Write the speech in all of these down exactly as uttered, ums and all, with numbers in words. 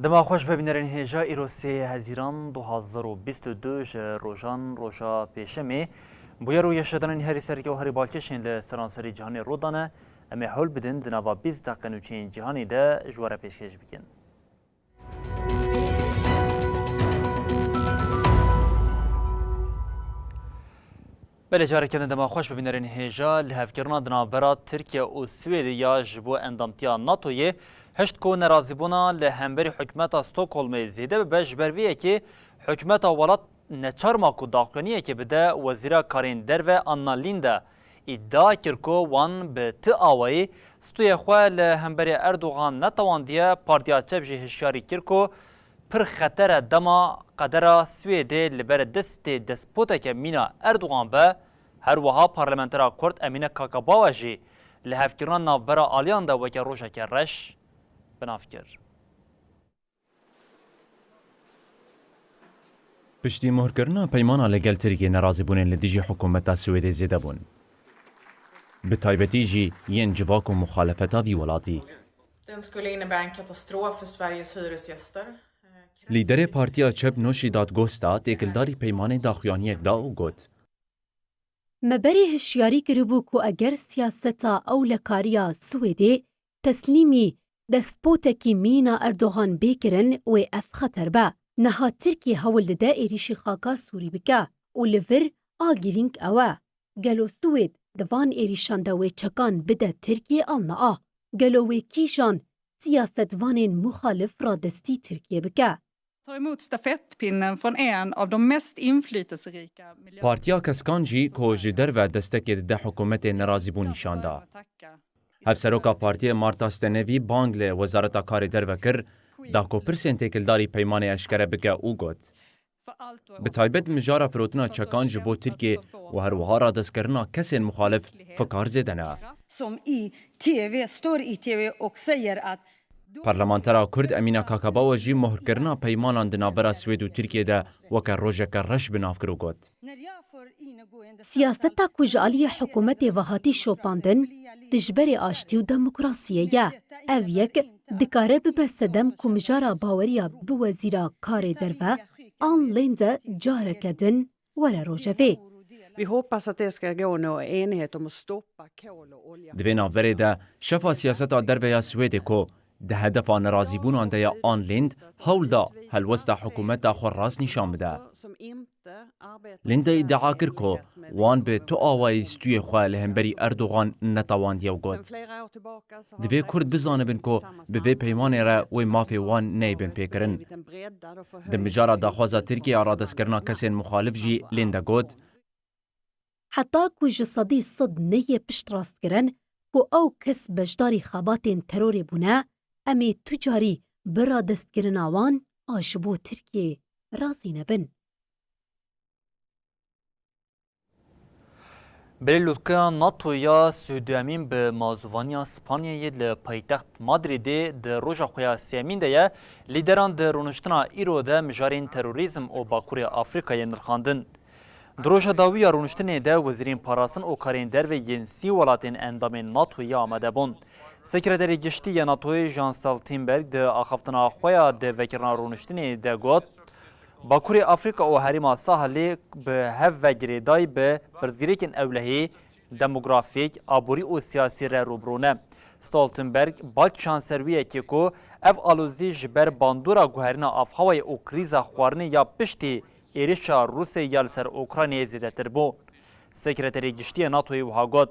Dema xweş be bînerên hêja, îro sê Hezîran du hazar û bîst û du ji rojan roja pêşemê. Bûyer û yeşedanên herî sereke û herî balkêşên li seranserî cîhanê rû dane. Em ê hewl bidin di nava bîst deqe nûçeyên cîhanê de ji we re pêşkêş bikin. Belê, careke din dema xweş bi bînerên hêja. Lihevkirina di navbera Tirkiye û Swêdê ya ji bo endamtiya NATOyê hişt ku nerazîbûna li hemberî hikûmeta Stockholmê zêde bibe, ji ber vê yekê hikûmeta welat neçar ma ku daxuyaniyekê bide. Wezîra Karên Derve Anna Linde îdia kir ku wan bi ti awayî stûyê xwe li hemberî Erdogan netewandiye. Partiya Çep jî hişyarî kir ku pir xeter e dema qedera Swêdê li ber destê despoteke mîna Erdogan be. Her wiha parlamentera Kurd Emîne Kakabawa jî lihevkirina navbera aliyan de weke rojeke reş bi nav kir. Piştî muhrkirina peymana li gel Tirkiyê, nerazîbûnên li dijî hikûmeta Swêdê zêde bûn. Bi taybetî jî yên civak û muxalefeta vî welatî. Den skulle innebära en katastrof för Sveriges hyresgäster. Lîderê Partiya Çep Nooshi Dadgostar têkildarî peymanê daxuyaniyek da û got: Me berê hişyarî kiribû ku eger siyaseta ewlekariya Swêdê teslîmî despotekî mîna Erdogan bê kirin, wê ev xeter be. Niha Tirkiye hewl dide êrîşî xaka Sûrî bike û li vir a girîng ew e. Gelo Swêd di van êrîşan de wê çekan bide Tirkiye an na? Gelo wê kîjan siyasetvanên muxalif radestî Tirkiye bike? Ta emot stafettpinnen från en av de mest inflytelserika miljö- Partiya Keskan jî ku ji derve destekê dide hikûmetê nerazîbûn nîşan da. Hevseroka partiyê Marta Stenevî bang li Wezareta Karê Derve kir, da ku pirsên têkildarî peymanê eşkere bike û got: Bi taybet mijara firotina çekan ji bo Tirkiyê û her wiha radestkirina kesên muxalif fikar zêde ne. Som i T V, står i T V och säger att Parlamentera Kurd Emîna Kakabawa jî mohrkirina peymanan di navbera Swêd û Tirkiyê de weke rojeke reş bi nav kir û got: Siyaseta ku ji aliyê hikûmetê ve hatî şopandin, dijberê aştî û demokrasiyê ye. Ev yek dikare bibe sedem ku mijara baweriya bi Wezîra Karê Derve Ann Linde careke din were rojevê. Vi hoppas att det ska gå nå enighet om att stoppa kol och olja. Di vê navberê de şefa siyaseta derve ya Swêdê ku di hedefa nerazîbûnan de ya Ann Lind hewl da helwesta hikûmeta xwe rast nîşan bide. Linde îdia kir ku wan bi tu awayî stûyê xwe li hemberî Erdogan netewandiye û got: Divê Kurd bizanibin ku bi vê peymanê re wê mafê wan neyê binpêkirin. Di mijara daxwaza Tirkiye ya radestkirina kesên muxalif jî Linde got: Heta ku ji sedî sed neyê piştrastkirin ku ew kes beşdarî xebatên terorê bûne, em ê tu carî bi radestkirina wan a ji bo Tirkiyê razî nebin. Belê lûtkeya NATO ya sê û duyemîn bi mazûvaniya Spanyayê li paytext Madrîdê di roja xwe ya sêyemîn de ye. Lîderan di rûniştina îro de mijarên terorîzm û Bakurê Afrîkayê nirxandin. Di roja dawî ya rûniştinê de wezîrên parastin û karên derve yên sî welatên endamên NATOyê amade bûn. Sekreterê Giştî ya NATOyê Jens Stoltenberg di axaftina xwe ya di vekirina rûniştinê de got, Bakurê Afrîka û herêma Sahelê bi hev ve girêdayî bi pirsgirêkên ewlehî, demografîk, aborî û siyasî re rûbirû ne. Stoltenberg balkêşan ser wî yekê ku ev alozî ji ber bandora guherîna avhewayê û krîza xwarinê ya piştî êrişa Rûsyayê ya li ser Ukraynayê zêdetir bû. Sekreterê Giştî yê NATOyê wiha got,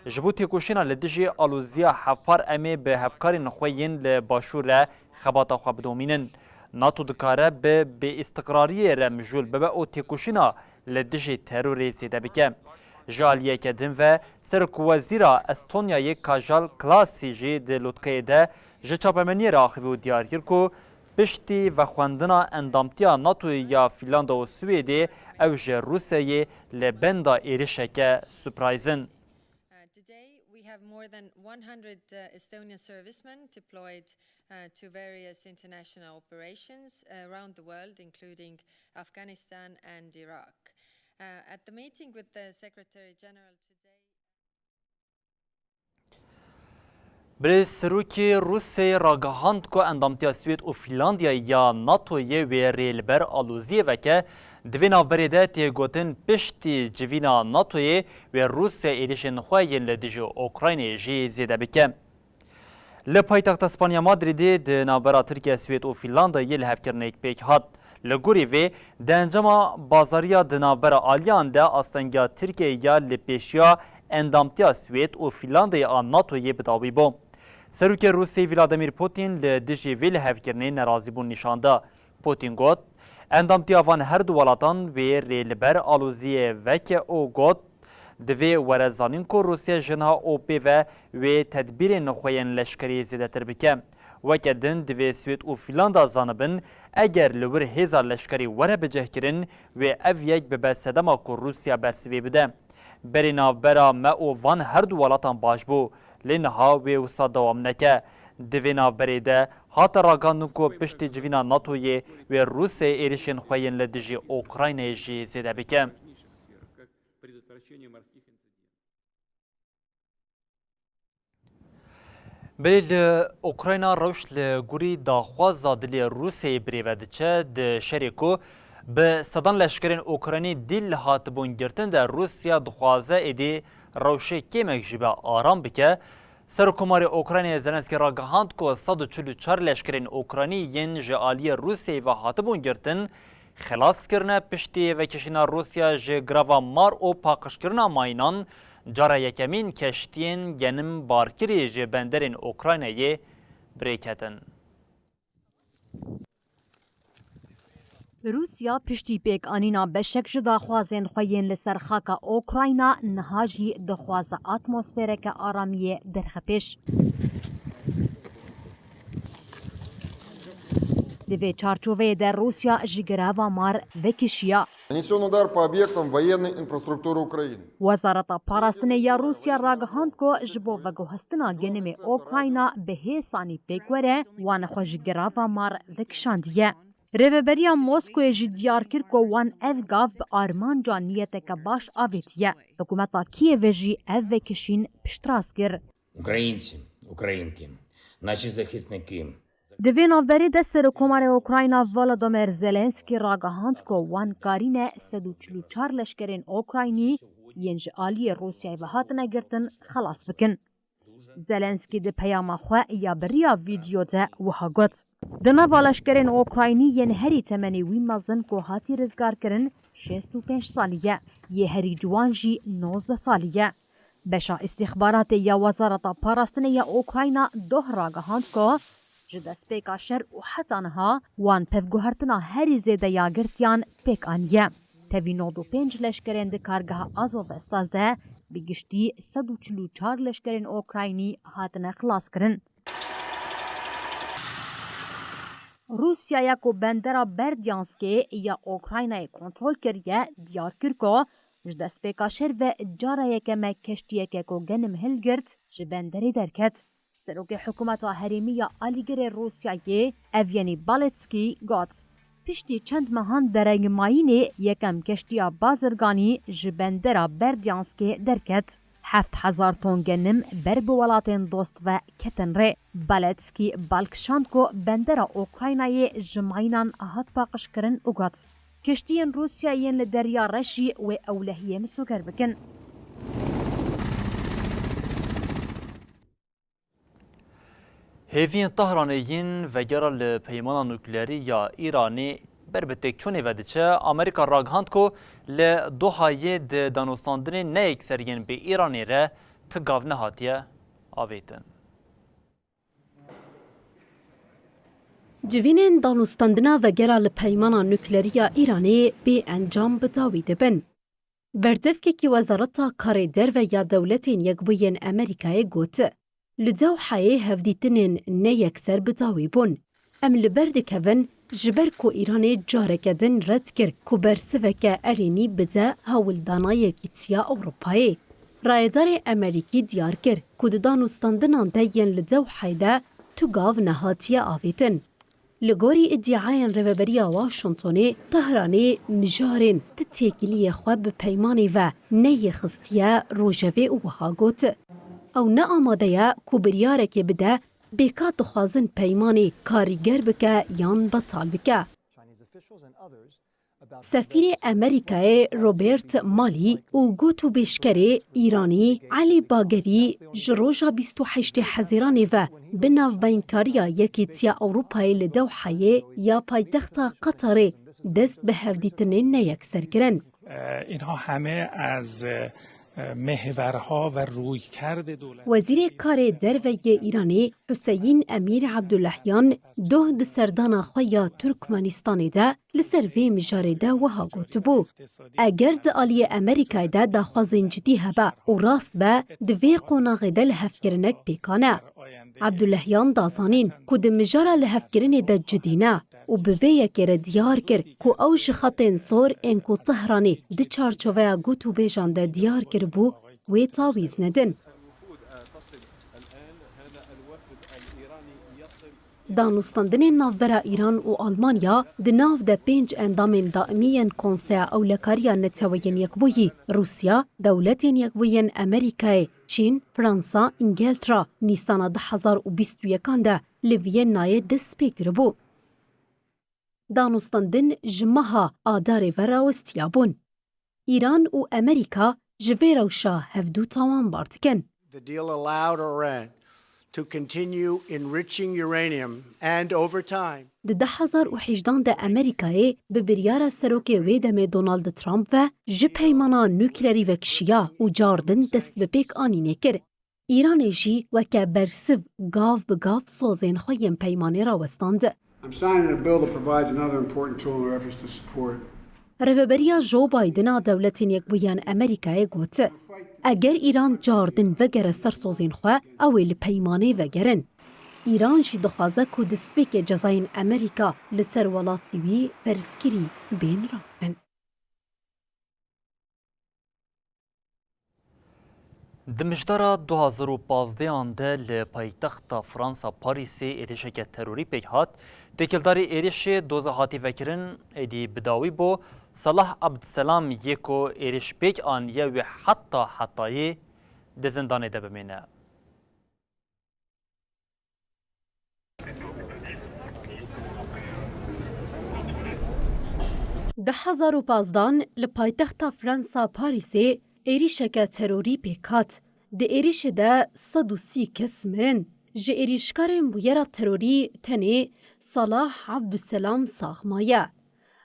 Ji bo têkoşîna li dijî aloziya hevpar em ê bi hevkarên xwe yên li Başûr re xebata xwe bidomînin. NATO dikare bi bêîstiqrariyê re mijûl bibe û têkoşîna li dijî terorê zêde bike. Ji aliyeke din ve, Serokwezîra Estonyayê Kajal Klasi jî di lûtkeyê de Ji çapemeniyê re axivî û diyar kir ku piştî vexwendina endamtiya NATOyê ya Fînlanda û Swêdê, ew ji Rûsyayê li benda êrişeke surprise in. Uh, today, we have more than one hundred, uh, Estonian servicemen deployed, uh, to various international operations, uh, around the world, including Afghanistan and Iraq. Uh, at the meeting with the Secretary General today, Bi serokê Rûsyayê ragihand ku endamtiya Swêd û Fînlandiyayê ya NATOyê wê rê li ber aloziyê veke. Di vê navberê de tê gotin piştî civîna NATOyê wê Rûsya êrişên xwe yên li dijî Ukraynayê jî zêde bike. Li paytexta Spanya Madrîdê di navbera Tirkiye, Swêd û Fînlandayê lihevkirinek pêk hat. Li gorî vê, di encama bazariya di navbera aliyan de astengiya Tirkiyeyê ya li pêşiya endamtiya Swêd û Fînlandayê a NATOyê bi dawî bû. Serokê Rûsiyê Vladimir Putin li dijî vê lihevkirinê nerazîbûn nîşan da. Putin got, endamtiya van her du welatan wê rê li ber aloziyê veke û got, divê were zanîn ku Rûsya ji niha û pê ve wê tedbîrên xwe yên leşkerî zêdetir bike. Weke din divê Swêd û Fînlanda zanibin, eger li wir hêza leşkerî were bicihkirin, wê ev yek bibe sedema ku Rûsya bersivê bide. Berê navbera me û van her du welatan baş bû, lê niha wê wisa dewam neke. Di vê navberê de hate ragihandin ku piştî civîna NATOyê wê Rûsyayê êrişên xwe yên li dijî Ukraynayê jî zêde bike. Belê li Ukrayna rewş li gorî daxwaza dilê Rûsyayê birêve diçe, di şerê ku bi sedan leşkerên Ukraynî dîl hatibûn girtin de Rûsya dixwaze êdî rewşê kêmek jî be aram bike. Serokkomarê Ukraynayê Zelenskî ragihand ku sed û çil û çar leşkerên Ukraynî yên ji aliyê Rûsyayê ve hatibûn girtin, xilas kirine. Piştî vekişîna Rûsya ji girava mar û paqijkirina mayînan, cara yekemîn keştiyên genim barkirî ji benderên Ukraynayê bi rê ketin. Rûsya piştî pêkanîna beşek ji daxwazên xwe yên li ser xaka Ukrayna niha jî dixwaze atmosfereke aramiyê derxe pêş. Di vê çarçoveyê de Rûsya ji girava mar vekişiya. Нанесён удар по объектам военной инфраструктуры Украины. Wezareta Parastinê ya Rûsya ragihand ku ji bo veguhestina genimê Ukrayna bi hêsanî pêk were, wan xwe ji girava mar vekişandiye. Rêveberiya Moskoyê jî diyar kir ku wan ev gav bi armanca niyeteke baş avêtiye. Hikûmeta Kîevê jî ev vekişîn piştrast kir. Українці, українки, наші захисники. Di vê navberê de Serokkomarê Ukrayna Volodymyr Zelenskî ragihand ku wan karîne sed û çil û çar leşkerên Ukraynî yên ji aliyê Rûsyayê ve hatine girtin, xelas bikin. Zelenskî di peyama xwe ya bi riya vîdyo de wiha got, Di nava leşkerên Ukraynî yên herî temenê wî mezin ku hatî rizgarkirin şêst û pênc salî ye, yê herî ciwan jî nozdeh salî ye. Beşa îstîxbaratê ya Wezareta Parastinê ya Ukrayna doh ragihand ku ji destpêka şer û heta niha wan pevguhertina herî zêde ya girtiyan pêk aniye. Tevî nod û pênc leşkerên di kargeha Azovstal de bi giştî sed û çil û çar leşkerên Ukraynî hatine xilaskirin. Rûsyaya ku bendera Berdyanskê ya Ukraynayê kontrol kiriye, diyar kir ku ji destpêka şer ve cara yekeme keştiyeke ku genim hilgirt ji benderê derket. Serokê Hikûmeta Herêmî ya Alîgirê Rûsyayê Evyenî Baletskî got, Piştî çend mehan derengmayînê yekem keştiya bazirganî ji bendera Berdyanskê derket. Heft hezar ton genim ber bi welatên dost ve ketin rê. Baletskî bal kişand ku bendera Ukraynayê ji mayînan hat paqijkirin û got, Keştiyên Rûsya yên li Derya Reş jî wê ewlehiyê misoger bikin. Hêviyên Tehranê yên vegera li peymana nukleerî ya Îranê ber bi têkçûnê ve diçe, Amerîka ragihand ku li Dohayê di danûstandinê ne yekser yên bi Îranê re ti gav nehatiye avêtin. Civînên danûstandina vegera li peymana nukleerî ya Îranê bê encam bi dawî dibin. Berdevkekî Wezareta Karê Derve ya Dewletên Yekbûyên Amerîkayê got, Li Dewheyê hevdîtinên neyekser bi dawî bûn. Em li ber dikevin, ji ber ku Îranê careke din red kir ku bersiveke erênî bide hewldana Yekîtiya Ewropayê. Rayedarê Amerîkî diyar kir ku di danûstandinan de yên li Dewheyê de tu gav nehatiye avêtin. Li gorî îdiayên Rêveberiya Washingtonê, Tehranê mijarên ti têkiliyê xwe bi peymanê ve neyê xistiye rojevê û wiha got, ew ne amade ye ku biryarekê bide, bêka dixwazin peymanê karîger bike yan betal bike. Sefîrê Amerîkayê Robert Malley û gotûbêjkerê Îranî Elî Bagerî ji roja bîst û heştê Hezîranê ve bi navbeynkariya Yekîtiya Ewropayê li Dewheyê ya paytexta Qetarê dest bi hevdîtinên neyekser kirin. اینها همه از محورها و رویکرد دولت. Wezîrê Karê Derve yê Îranê Huseyîn Emîr Abdullahyan doh di serdana xwe ya Turkmenistanê de li ser vê mijarê de wiha gotibû, eger di aliyê Amerîkayê de daxwazên cidî hebe û rast be, di vê qonaxê de lihevkirinek pêkan e. Abdullahyan da zanîn ku di mijara lihevkirinê de cidî ne û bi vê yekê re diyar kir ku ew ji xetên sor ên ku Tehranê di çarçoveya gotûbêjan de diyar kiribû, wê tawîz nedin. Danûstandinên navbera Îran û Almanya di nav de pênc endamên daimî yên Konseya Ewlekariya Neteweyên Yekbûyî, Rûsya, Dewletên Yekbûyî yên Amerîkayê, Çîn, Fransa, Îngiltera, Nîsana du hezar û bîst û yekan de li Vîyennayê dest pê kiribû. Danûstandin ji meha Adarê ve rawestiyabûn. Îran û Amerîka ji vê rewşa hevdû tawanbar dikin. The deal allowed Iran to continue enriching uranium and, over time, Di du hezar û hejdan de Amerîkayê bi biryara serokê wê demê Donald Trump ve ji peymana nuklerî vekişiya û cardin dest bi pêk anînê kir. Îranê jî weke bersiv gav bi gav sozên xwe yên peymanê rawestand. I'm signing a bill that provides another important tool in our efforts to support. Rêveberiya Joe Biden a Dewletên Yekbûyî yên Amerîkayê got, eger Îran cardin vegere ser sozên xwe, ew ê li peymanê vegerin. Îran jî dixwaze ku destpêkê cezayên Amerîka li ser welatê wî ferzkirî bên rakirin. Di mijdara du hazar û pazdeh an de li paytexta Fransa Parîsê êrişeke terorî pêk hat. Têkildarî êrişê doza hatî vekirin êdî bi dawî bû. Salah Abdselam yê ku êriş pêk aniye wê heta hetayê di zindanê de bimîne. Du hezar û pazdan li paytexta Fransa Parîsê êrîşeke terorî pêk hat. Di êrîşê de sed û sî kes mirin. Ji êrîşkarên bûyera terorî tenê Salah Abdüselam sax maye.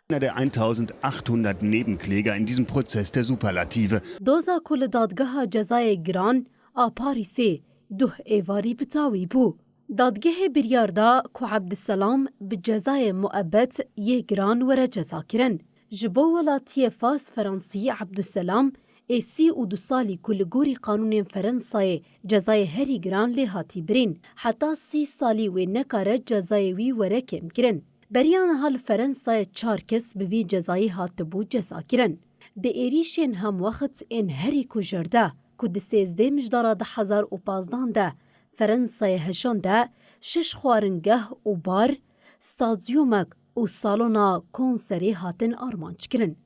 Einer der eintausendachthundert Nebenkläger in diesem Prozess der Superlative. Doza ku li Dadgeha Cezayê Giran a Parîsê duh êvarî bi dawî bû. Dadgehê biryar da ku Abdüselam bi cezayê muebet yê giran were cezakirin. Ji bo welatiyê Fas Fransî Abdüselam ê sî û du salî ku li gorî qanûnên Ferensayê cezayê herî giran lê hatî birîn, heta sî salî wê nekare cezayê wî were kêmkirin. Beriya niha li Ferensayê çar kes bi vî cezayî hatibû cezakirin. Di êrîşên hemwext ên herî kujêr de ku di sêzdeh mijdara du hezar û pazdan de Ferensayê heşan de şeş xwaringeh û bar, stadyumek û salona konserê hatin armanc kirin.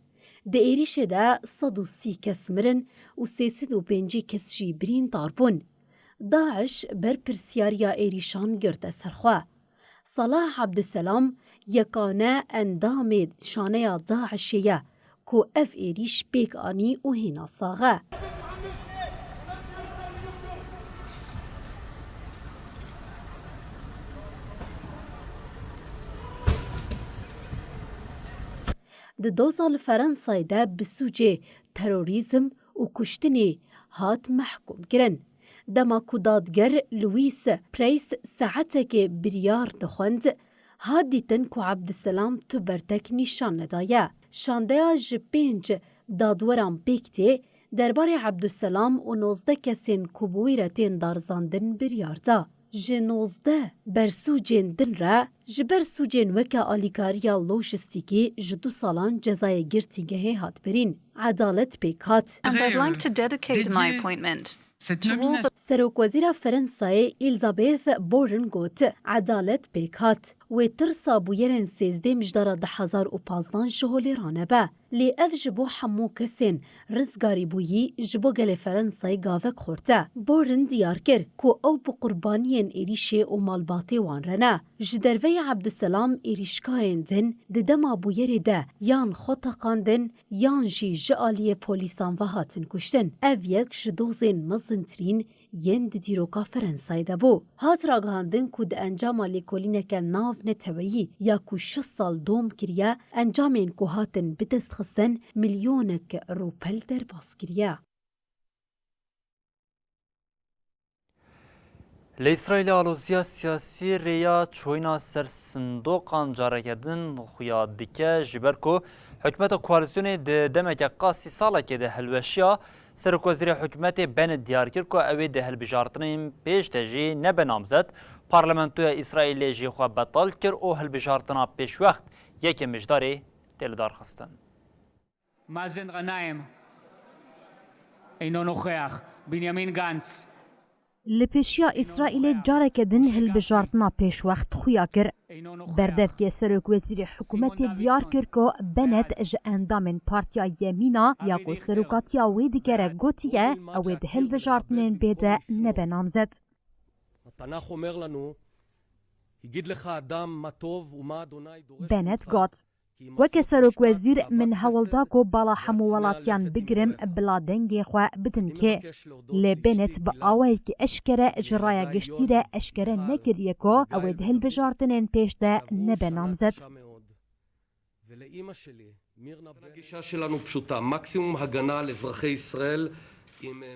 Di êrîşê de sed û sî kes mirin û sê sed û pêncî kes jî birîndar bûn. DAIŞ berpirsyariya êrîşan girte ser xwe. Salah Abdüselam yekane endamê şaneya DAIŞê ye ku ev êrîş pêk anî û hêna sax e. Di doza li Ferensayê de bi sûcê terorîzm û kuştinê hat mehkûm kirin. Dema ku dadger Louis Preys saetekê biryar dixwend, hat dîtin ku Abdüselam tu bertek nîşan nedaye. Şandeya ji pênc dadweran pêk tê, Derbarê Ebdulselam û nozdeh kesên ku bi wî re tên darizandin biryar da. Ji nozdeh bersûcên din re, ji ber sûcên weke alîkariya lojistîkî ji du salan cezayê girtîgehê hat birîn. Edalet pêk hat. And I'd like to dedicate my appointment to all the Serokwezîra Ferensayê Elizabeth Borne got, edalet pêk hat. Wê tirsa bûyerên sêzdeh mijdara du hezar û pazdan ji holê ranebe. Lê ev ji bo hemû kesên rizgarîbûyî ji bo gelê Ferensayê gavek xurt e. Borne diyar kir ku ew bi qurbaniyên êrîşê û malbatê wan re ne. Ji derveyî Ebdulselam êrîşkarên din di dema bûyerê de yan xwe teqandin yan jî ji aliyê polîsan ve hatin kuştin. Ev yek ji dozên mezintirîn yên di dîroka Ferensayê de bû. Hat ragihandin ku di encama lêkolîneke navneteweyî ya ku şeş sal dom kiriye, encamên ku hatin bidestxistin milyonek rûpel derbas kiriye. Li Îsraîlê aloziya siyasî rêya çûyîna ser sindoqan careke din xuya dike, ji ber ku hikûmeta koalîsyonê di demeke qasî salekê de hilweşiya. Serokwezîrê hikûmetê Bennett diyar kir ku ew ê di hilbijartinên pêş de jî nebe namzet. Parlamentoya Îsraîlê jî xwe betal kir û hilbijartina pêşwext yekê Mijdarê tê lidarxistin. Mazen Ghanem, אינו נוכח. בנימין גנץ, Li pêşiya Îsraîlê careke din hilbijartina pêşwext xuya kir. Berdevkê serokwezîrê hikûmetê diyar kir ku Bennett ji endamên Partiya Yemîna ya ku serokatiya wê digere gotiye, ew ê di hilbijartinên bê de nebe namzet. התנ"ך אומר לנו, הגיד לך אדם מה טוב ומה אדוני דורש ממך. Bennett got, Weke serokwezîr, min hewl da ku bala hemû welatiyan bigirim, bila dengê xwe bidin kê. Lê Bennett bi awayekî eşkere ji raya giştî re eşkere nekiriye ku ew ê di hilbijartinên pêş de nebe namzet. הגישה שלנו פשוטה, מקסימום הגנה על אזרחי ישראל.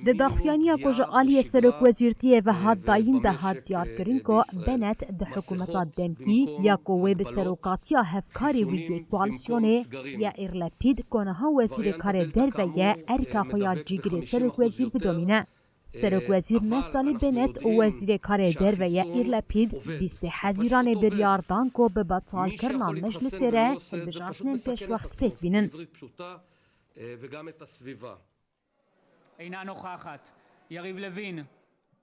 Di daxuyaniya ku ji aliyê serokwezîrtiyê ve hat dayîn de hat diyarkirin ku Bennett di hikûmeta demkî ya ku wê bi serokatiya hevkarê wî yê koalîsyonê Yair Lapîd ku niha wezîrê karê derve ye, erka xwe ya cîgirê serokwezîr bidomîne. Serokwezîr Naftali Bennett û wezîrê karê derve Yair Lapîd bîstê Hezîranê biryar dan ku bi betalkirina meclisê re hilbijartinên pêşwext pêk bînin. אינה נוכחת. יריב לוין.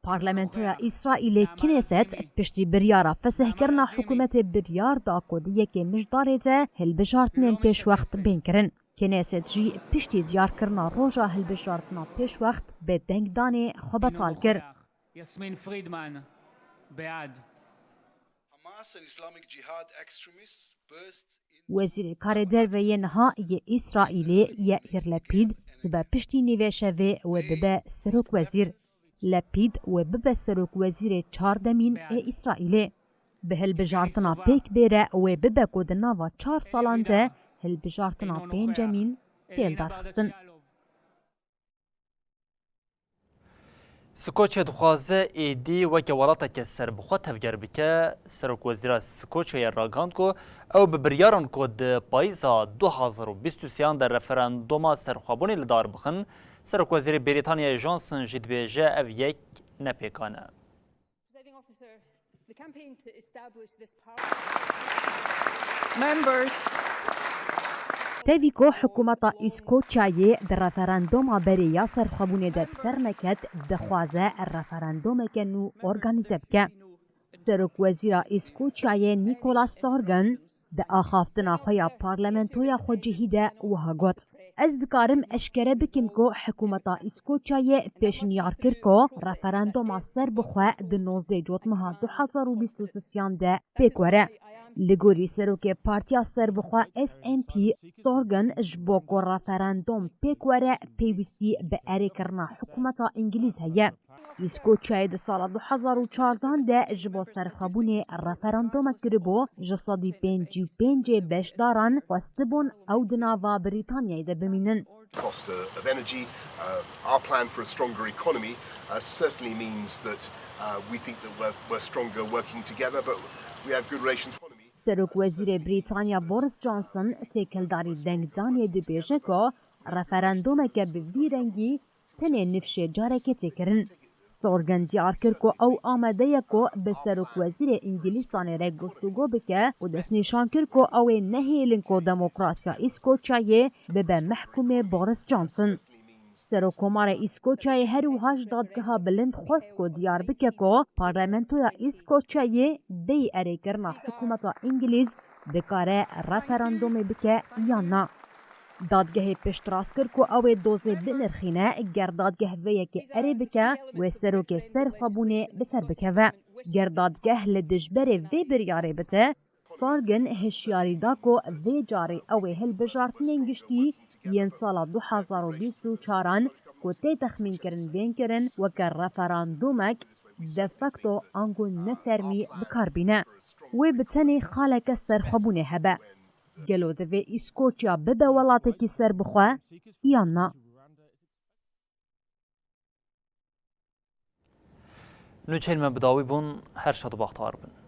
Parlamentoya Îsraîlê Kneset piştî biryara fesihkirina hikûmetê biryar da ku di yekê Mijdarê de hilbijartinên pêşwext bên kirin. Kneset jî piştî diyarkirina roja hilbijartina pêşwext bi dengdanê xwe betal kir. יסמין פרידמן, בעד. Hamas and Islamic Jihad extremists burst Wezîrê Karê Derve yê niha yê Îsraîlê Yair Lapîd sibe piştî nîvê şevê wê bibe serokwezîr. Lapîd wê bibe serokwezîrê çardemîn ê Îsraîlê. Bi hilbijartina pêk bêre wê bibe ku di nava çar salan de hilbijartina pêncemîn tê lidarxistin. Skoçya dixwaze êdî weke welateke serbixwe tevger bike. Serokwezîra Skoçyayê ragihand ku ew bi biryaran ku di payîza du hazar û bîst û sêyan de referanduma serxwebûnê li dar bixin. Serokwezîrê Brîtanyayê Johnson jî dibêje ev yek nepêkan e. Presiding Officer, the campaign to establish this power. Members. Tevî ku hikûmeta Îskoçyayê di referanduma berê ya serxwebûnê de bi ser neket, dixwaze referandumeke nû organîze bike. Serokwezîra Îskoçyayê Nicola Sturgeon di axaftina xwe ya parlamentoya xwecihî de wiha got, Ez dikarim eşkere bikim ku hikûmeta Îskoçyayê pêşniyar kir ku referanduma serbixwe di nozdeh Cotmeha du hazar û bîst û sêyan de pêk were. Li gorî serokê Partiya Serbixwe S N P Sturgeon, ji bo ku referandum pêk were, pêwîstî bi erêkirina hikûmeta Îngilîz heye. Îskoçyayê di sala du hazar û çardan de ji bo serxwebûnê referandumek kiribû, ji sedî pêncî û pêncê beşdaran xwestibûn ew di nava Brîtanyayê de bimînin. Cost of energy, uh, our plan for a stronger economy, uh, certainly means that, uh, we think that we're, we're stronger working together, but we have good relations. Serok Wezîrê Brîtanya Boris Johnson têkildarî dengdanê dibêje ku Referandûmeke bi vî rengî tenê nifşê carekê tê kirin. Storgen diyar kir ku ew amade ye ku bi serokwezîrê Îngilîstanê re guftûgo bike û destnîşan kir ku ew ê nehêlin ku demokrasiya Îskoçyayê bibe mehkûmê Boris Johnson. Serokkomarê Îskoçyayê her wiha ji dadgeha bilind xwest ku diyar bike ku parlamentoya Îskoçyayê bêyî erêkirina hikûmeta Îngilîz dikare referandûmê bike yan na. Dadgehê piştrast kir ku ew ê dozê binirxîne, ger dadgeh vê yekê erê bike, wê serokê serxwebûnê bi ser bikeve. Ger dadgeh li dijberê vê biryarê bite, Storgen hişyarî da ku vê carê ew ê hilbijartinên giştî yên sala du hezar û bîst û çaran ku tê texmînkirin bên kirin weke referandûmek de facto ango nefermî bi kar bîne. Wê bi tenê xaleke serxwebûnê hebe. Gelo divê Îskoçya bibe welatekî serbixwe yan na? Nûçeyên me bi dawî bûn, her şad û baxtewar bin.